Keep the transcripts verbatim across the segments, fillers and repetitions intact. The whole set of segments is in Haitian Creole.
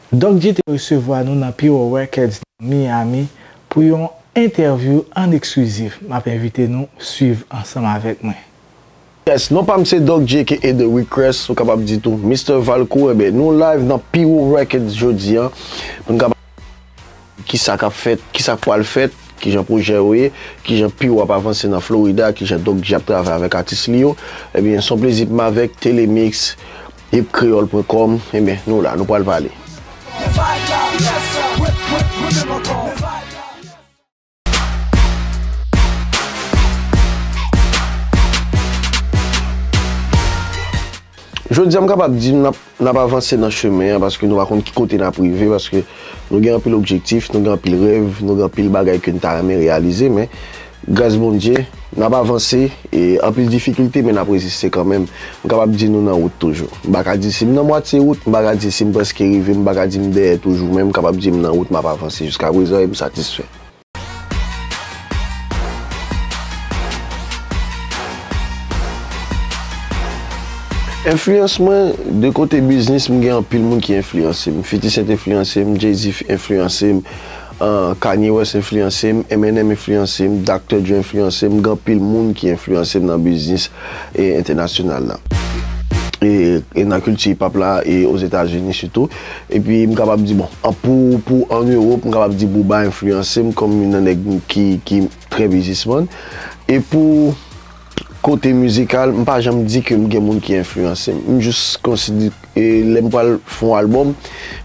Doc G te resevwa nou nan Pure Records nan Miami pou yon entèvyou an eksklizif. M ap envite nou swiv ansanm avèk mwen. Yes, non pa m se Doc G aka The Request, ou kapab di tou Mister Valcourt. Ebyen, nou live nan Pure Records jodi a pou n kapab kisa k ap fèt, kisa k pral fèt, kijan pwojè yo ye, kijan Pure ap avanse nan Florida, kijan Doc G ap travay avèk atis li yo. Ebyen, se yon plezi pou m avèk Telemix, hip kreyòl pwen kòm. Ebyen, nou la, nou pral pale. Jodi a, m kapab di n ap, n ap avanse nan chemen an, paske nou pa konn ki kote n ap rive, paske nou gen anpil objektif, nou gen anpil rèv, nou gen anpil bagay ke n ta renmen reyalize, men gras Bondye, n ap avanse, e anpil difikilte, men n ap reziste kanmenm. M kapab di nou nan wout toujou. M pa ka di si m nan mwatye wout, m pa ka di si m prèske rive, m pa ka di m dèyè toujou, men m kapab di m nan wout, m ap avanse jiskaprezan e m satisfè. Enfliyans mwen, de kote biznis, m gen anpil moun ki enfliyanse m. Fifty Cent enfliyanse m, Jay-Z enfliyanse m, ah, Kanye West enfliyanse m, Eminem enfliyanse m, Doctor Dre enfliyanse m, gen anpil moun ki enfliyanse m nan biznis e entènasyonal la. E, e nan kilti hip hop la, e Ozetazini sitou. Epi m kapab di, bon, an, pou, pou an Ewòp, m kapab di Booba enfliyanse m kòm youn nan nèg ki, ki trè biznismann. E pou kote mizikal, m pa janm di ke m gen moun ki enfliyanse m. M jis konsidere, lè m pral fè yon albòm,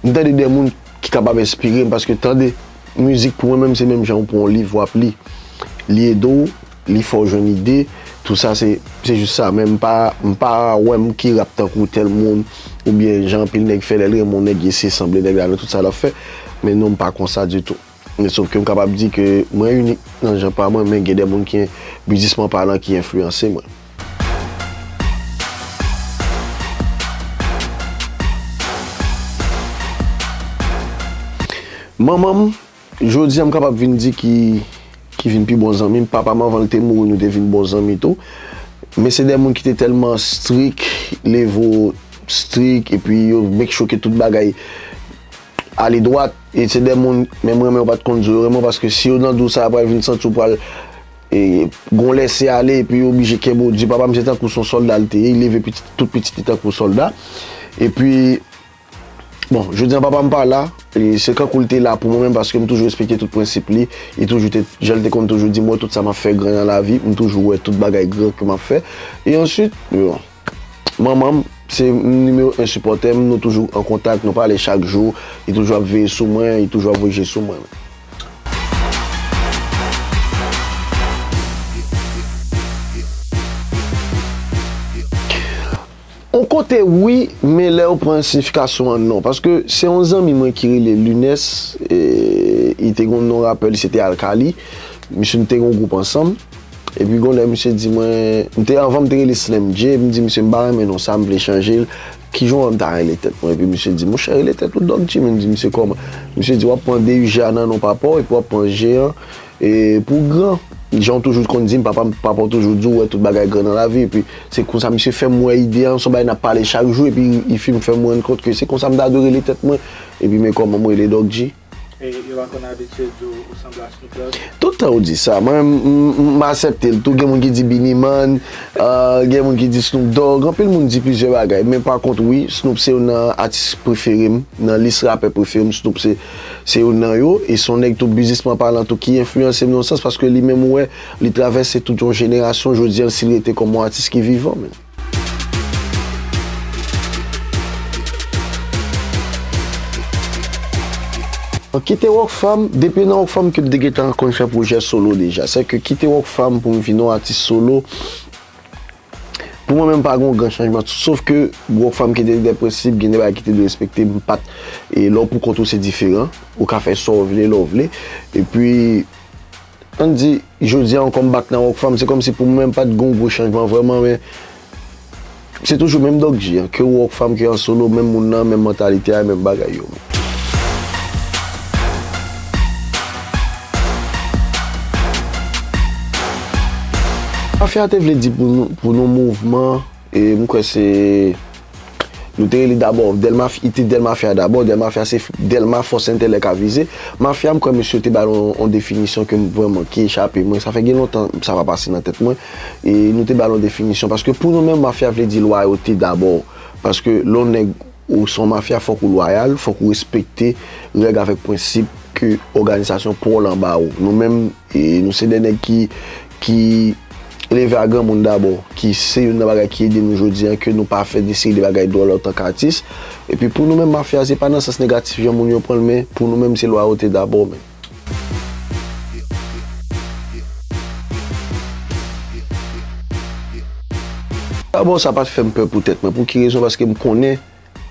m tande de moun ki kapab enspire m, paske tande mizik pou mwen menm se menm jan ou pran yon liv w ap li. Li ede w, li fè w jwenn ide, tou sa se, se jis sa. Men m pa, m pa wè m ki rap tankou tèl moun, oubyen jan anpil nèg fè lè l renmen yon nèg, li eseye sanble nèg la nan tout sa l ap fè. Men non, m pa konsa ditou. Men sof ke m kapab di ke mwen inik nan jan pa mwen, men gen de moun ki, biznisman palan, ki enfliyanse mwen. Manman m, jodi a m kapab vin di ki, ki vin pi bon zanmi m. Papa m, anvan l te mouri, nou te vin bon zanmi tou. Men se de moun ki te tèlman strik, leve w strik, epi yo make sure ke tout bagay ale dwat. E se de moun, menm renmen yo pa t konn di w yo renmen w, paske si yo nan di w sa, pral vin santi w pral, e, gon lese ale, epi yo oblije kenbe w di. Papa m se tankou se yon sòlda l te ye, li leve pitit, tout pitit li tankou sòlda. Epi, bon, jodi a papa m pa la, e se kankou l te la pou mwen menm, paske m toujou respekte tout prensip li, li toujou te, jan l te konn toujou di m, wè tout sa m ap fè gran nan lavi, m toujou wè tout bagay gran ke m ap fè. E answit, bon, manman m, se nimewo en sipòtè m, nou toujou an kontak, nou pale chak jou, li toujou ap veye sou mwen, li toujou ap voye je sou mwen. On kote wi, men lè w pran siyifikasyon an non. Paske se yon zanmi mwen ki rele Lunes, e, li te gen yon non rapè, li se te Alkali. Misye, nou te gen yon gwoup ansanm. Epi gon lè misye di mwen, m te, anvan m te rele Slim J, m di misye m pa renmen non sa, m vle chanje l. Kijan w wè m ta rele tèt mwen? Epi misye di, monchè, rele tèt ou Doc G. M di misye kòman? Misye di w ap pran D U G a nan non papa w, epi w ap pran G an, e, pou gran. Jan w toujou konn di m, papa m, papa w toujou di w wè tout bagay gran nan lavi. Epi se konsa misye fè m wè ide an, se yon bagay n ap pale chak jou, epi li fin fè m rann kont ke se konsa m ta dwe rele tèt mwen. Epi men kòman m rele Doc G. E yo pa konn abitye di w ou sanble a Snoop Dogg? Tout tan yo di sa. Mwen, m, m, m aksepte l tou. Gen moun ki di Beenie Man, ah, gen moun ki di Snoop Dogg. Anpil moun di plizyè bagay. Men pa kont, wi, Snoop se youn nan atis prefere m, nan lis rapè prefere m, Snoop se, se youn nan yo. E se yon nèg tou, biznisman palan tou, ki enfliyanse m nan yon sans, paske li menm, ou wè, li travèse tout yon jenerasyon. Jodi a, si l rete kòm yon atis ki vivan, men. Kite Rockfam, depi nan Rockfam ke m te gentan konn fè pwojè solo deja. Sèke kite Rockfam pou m vin yon atis solo, pou mwen menm pa gen yon gran chanjman. Sof ke Rockfam ki te gen de prensip, gen de bagay ki te dwe respekte, m pa t, e lè w pou kont ou se diferan. Ou ka fè sa w vle, lè w vle. Epi, ann di, jodi a ankò m back nan Rockfam, se kòmsi pou mwen m pa t gen yon gwo chanjman vrèman, men se toujou menm Doc G an, ke w Rockfam, ke an solo, menm moun nan, menm mantalite a, menm bagay yo. Mafya te vle di pou nou, pou nou mouvman, e m kwè se Nou te rele dabò Dèl Mafya, li te Dèl Mafya dabò, Dèl Mafya se Dèlma Fòs Entèlèk Avize. Mafya, m kwè mesye yo te ba l yon, yon definisyon ke m vrèman, ki echape mwen. Sa fè gen lontan sa pa pase nan tèt mwen. E nou te ba l yon definisyon. Paske pou nou menm, mafya vle di lwayote dabò. Paske lè yon nèg ou se yon mafya, fòk ou lwayal, fòk ou respekte règ avèk prensip ke òganizasyon pa w lan ba ou. Nou menm, e, nou se de nèg ki, ki leve a granmoun dabò, ki se youn nan bagay ki ede nou jodi a, ke nou pa fè de seri de bagay dwòl antanke atis. Epi pou nou menm, mafya, se pa nan sans negatif jan moun yo pran l, men pou nou menm, se lwayote dabò, men. Dabò, sa pa t fè m pè pou tèt mwen. Pou ki rezon? Paske m konnen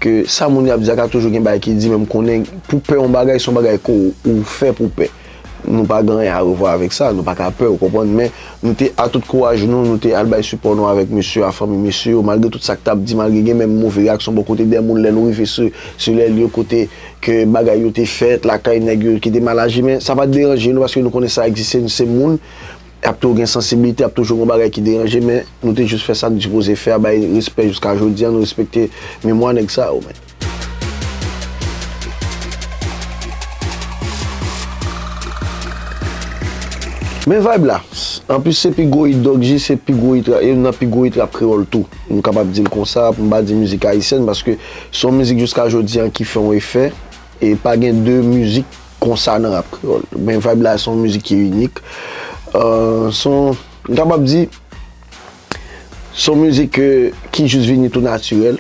ke sa moun yo ap di a ka toujou gen bagay ki di, men m konnen pou pè yon bagay, se yon bagay ke w, ou fè pou pè. Nou pa gen anyen a revwa avèk sa, nou pa ka pè, ou konprann, men nou te a tout kouraj nou, nou te al bay sipò nou avèk mesye a, fanmi mesye yo, malgre tout sa k t ap di, malgre gen menm move reyaksyon bò kote de moun lè nou rive sou, sou lè lye kote ke bagay yo te fèt, lakay nèg yo ki te mal aji, men sa pa t deranje nou paske nou konnen sa egziste, nou se moun, y ap toujou gen sansiblite, y ap toujou gen bagay ki deranje, men nou te jis fè sa nou sipoze fè a, bay respè jiska jodi a, nou respekte memwa nèg sa yo, men. Men vibe la, anplis se pi gwo hit Doggy, se pi gwo hit, e youn nan pi gwo hit rap kreyòl tou. M kapab di l konsa, pou m pa di mizik ayisyèn, paske se yon mizik jiska jodi a ki fè yon efè, e pa gen de mizik konsa nan rap kreyòl. Men vibe la, se yon mizik ki inik. Euh, se yon, m kapab di, se yon mizik, euh, ki jis vini tou natirèl,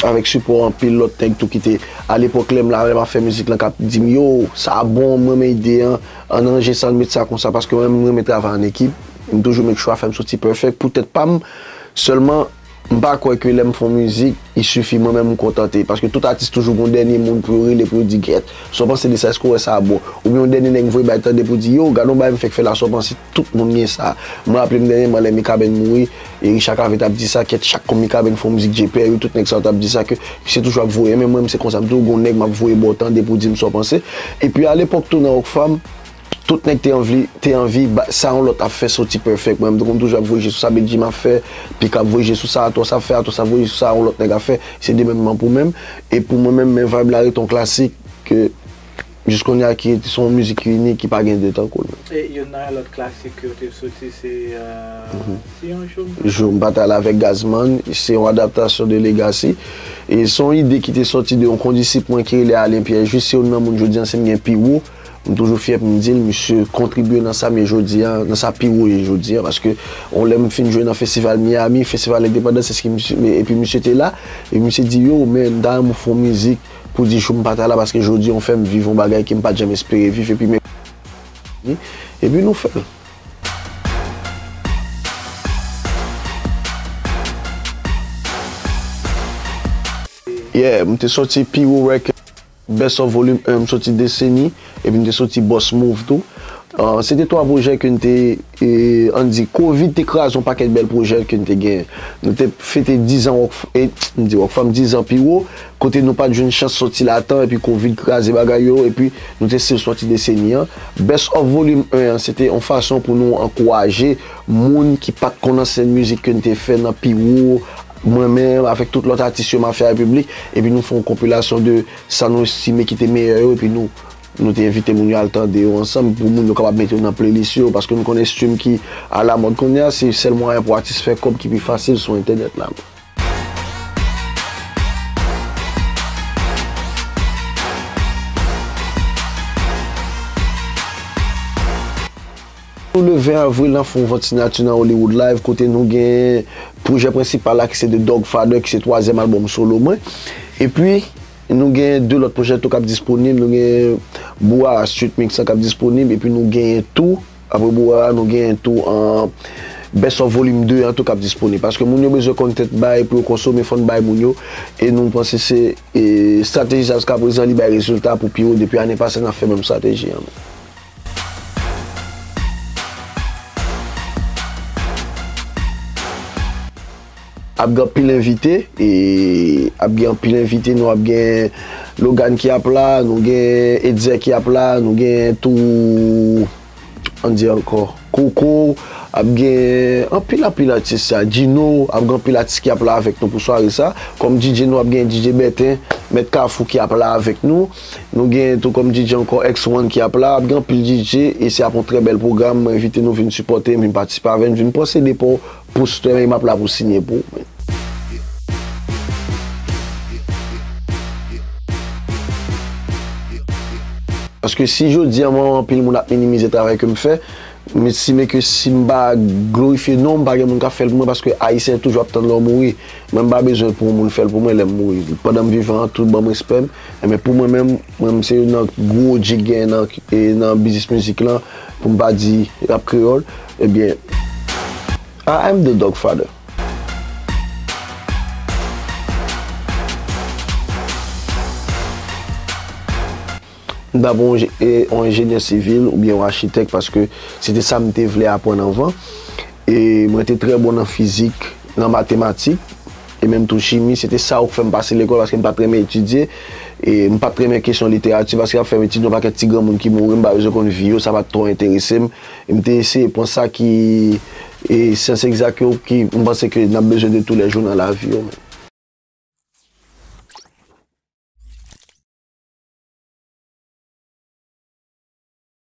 avèk sipò anpil lòt nèg tou ki te, a lepòk lè m la, lè m ap fè mizik lan, k ap di m, "Yo, sa bon, m renmen ide an, ann ranje sa, ann met sa konsa," paske mwen menm, m renmen travay an ekip, m toujou make sure afè m soti perfect, pou tèt pa m sèlman, m pa kwè ke lè m fè yon mizik, i sifi mwen menm m kontante. Paske tout atis toujou gen yon dènye moun pou yo rele, pou yo di, "Gèt, sa w panse de sa, èske w wè sa bon?" Oubyen yon dènye nèg m voye bay tande pou di, "Yo, gade yon bagay m fèk fè la, sa w panse?" Tout moun gen sa. Mwen raple m dènyèman lè Mikaben mouri, e Richard Cavé t ap di sa, kèt, chak kon Mikaben fè yon mizik, J P, yo tout nèg sa yo t ap di sa, ke misye toujou ap voye, men mwen, m se konsa, m toujou gen yon nèg m ap voye ba w tande pou di m sa w panse. Epi alepòk tou nan Rockfam, tout nèg te anvi, te anvi ba, sa yon lòt ap fè soti perfect. Mwen, m te konn toujou ap voye je sou sa Bedjim ap fè, Pika ap voye je sou sa Atos ap fè, Atos ap voye je sou sa yon lòt nèg ap fè. Se de menm man pou menm. E pou mwen menm, men vibe la rete yon klasik ke jis kounye a ki rete, se yon mizik ki inik, ki pa gen de tankou l menm. E youn nan lòt klasik ke w te soti, se, euh, Si yon jou m pa ta la. Jou m pa ta la avèk Gazman, se yon adaptasyon de Legacy. E se yon ide ki te sòti de yon kondisip mwen ki rele Alain Pierre Juste, se youn nan moun jodi a, si m gen pi wo, m toujou fyè pou m di l, misye kontribye nan sa m ye jodi a, nan sa pi wo ye jodi a, paske yon lè m fin jwe nan festival Miami, festival endepandans, eski misye, epi misye te la, epi misye di, "Yo, men, m ta renmen w fè yon mizik pou di jou m pa ta la, paske jodi a w fè m viv yon bagay ke m pa t janm espere viv," epi men, epi nou fè l. Yeah, m te sòti Pi Wo Record, Best of Volume en, m sòti Deseni, epi m te sòti Boss Move tou. Ah, se te twa pwojè ke n te, e, ann di, Covid te kraze yon pakèt bèl pwojè ke n te genyen. Nou te fete dizan Rock, e, m di Rockfam, dizan Pi Wo, kote nou pa t jwenn chans sòti l a tan, epi Covid kraze bagay yo, epi nou te still sòti Deseni an. Best of Volume en an, se te yon fason pou nou ankouraje moun ki pa t konn ansyen mizik ke n te fè nan Pi Wo, mwen menm, avèk tout lòt atis yo, Mafya Repiblik, epi nou fè yon konpilasyon de sa nou estime ki te meyè yo, epi nou, nou te envite moun yo al tande yo ansanm, pou moun yo kapab mete yo nan playlist yo, paske nou konnen stream ki alamòd kounye a, se sèl mwayen pou atis fè kòb ki pi fasil sou entènèt la. Nou le ven avril, n ap fè yon vant siyati nan Hollywood Live, kote nou gen pwojè prensipal la, ki se The Dog Father, ki se twazyèm albòm solo mwen. Epi, nou gen de lòt pwojè tou k ap disponib. Nou gen Bourara Street Mix lan k ap disponib. Epi nou genyen tou, apre Bourara, nou genyen tou, an, Best of Volume de an tou k ap disponib. Paske moun yo bezwen konn tèt bay pou yo konsome, fò n bay moun yo. E nou panse se, e, estrateji sa jiska prezan li bay rezilta pou Pi Wo. Depi ane pase, n ap fè menm estrateji an. Ap gen anpil envite, e ap gen anpil envite, nou ap gen Logan ki ap la, nou gen Etzer ki ap la, nou gen tou ann di ankò, Koko, ap gen anpil, anpil atis sa. Djino, ap gen anpil atis ki ap la avèk nou pou sware sa. Kòm D J nou ap gen D J Bèten, Mèt Kafou ki ap la avèk nou. Nou gen tou kòm D J ankò X one ki ap la. Ap gen anpil D J e se ap yon trè bèl pwogram. Mwen envite nou vin sipòte m, vin patisipe avè n, vin pran se de pa w pou sware m ap la pou siyen pou ou. Paske si jodi a mwen wè anpil moun ap minimize travay ke m fè, m estime ke si m pa glorifye non m, pa gen moun k ap fè l pou mwen, paske Ayisyen toujou ap tann lè w mouri. Mwen m pa bezwen pou yon moun fè l pou mwen lè m mouri. Pandan m vivan an, tout ban m respè m. Enben pou mwen menm, mwen m se youn nan gwo O G k genyen nan, e nan biznis mizik lan, pou m pa di rap kreyòl, ebyen, I am the Dog Father. M t ap yon, e, yon enjenyè sivil oubyen yon achitèk, paske se te sa m te vle aprann anvan. E mwen te trè bon nan fizik, nan matematik, e menm tou chimi. Se te sa k fè m pase lekòl, paske m pa t renmen etidye. E m pa t renmen kesyon literati, paske y ap fè m etidye yon pakèt ti granmoun ki mouri, m pa bezwen konn vi yo, sa pa t twò enterese m. E m te eseye pran sa ki, e, syans egzak yo, ki m panse ke n ap bezwen de toulèjou nan lavi yo menm.